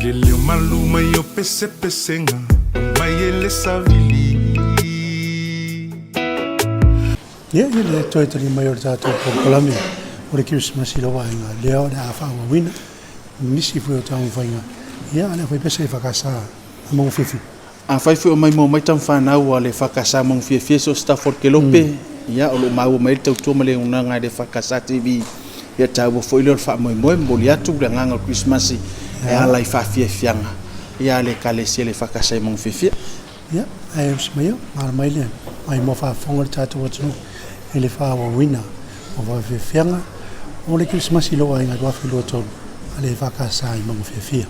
Le leo malu mai o pesepesega mai e le savili. Ia, ia le toe tali mai o le tatou polokalame o le Kerisimasi i lou aiga, lea o le a faaauauina nisi foi o taumafaiga, ia, a le aufaipese EFKS a Maugafiafia. Afai foi o maimoa mai tamafanau a le EFKS Maugafiafia so o se tafa o le kelope, ia o lo o maua mai ai le tautua ma le auaunaga a le EFKS TV. Ia taua foi lea o le faamoemoe, momoli atu le agaga o le Kerisimasi e ala i faafiafiaga ia a le Ekalesia le EFKS i Maugafiafia. Ia, ae usi mai au, ala mai le maimoa faafofoga le tatou atunuu i le faaauauina o faafiafiaga o le Kerisimasi i lou aiga 2023 a le EFKS i Maugafiafia.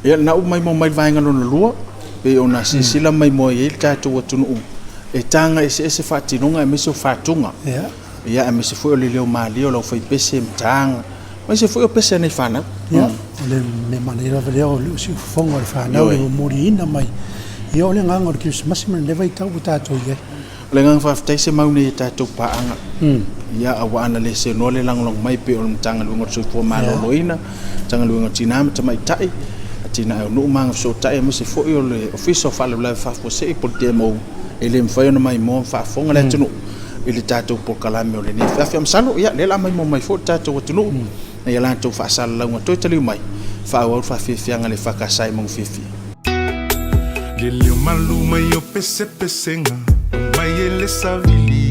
Ia, lena ua maimoa mai le vaega lona lua, pei ona silasila maimoa i ai le tatou atunuu e taga eseese faatinoga aemaise o fatuga. Ia, aemaise foi o le leo malie o le aufaipese ma taga, aemaise foi o pese a nai fanau. Ia, o le mea manaia lava lea o le siufofoga o le fanau, le momoliina mai. Ia, o le agaga o le Kerisimasi ma lenei vaitau ua tatou i ai. O le agaga faafetai se mau nei e tatou paaga. Ia, aua ana le seanoa le lagolago mai pei o le Matagaluega o le Soifua Maloloina, Matagaluega o Tina ma Tamaitai, Atinae o Nuu ma Agafesootai aemaise foi o le Ofisa o Faalavelave Faafuasei po o le DMO, e le mafai ona maimoa ma faafofoga le atunuu i le tatou polokalame o lenei afiafi. Ae masalo, ia, lea o le a maimoa mai foi le tatou atunuu i a latou faasalalauga toe taliu mai, faaauau le faafiafiaga a le EFKS i Maugafiafia. Le leo malu mai o pesepesega mai e le savili.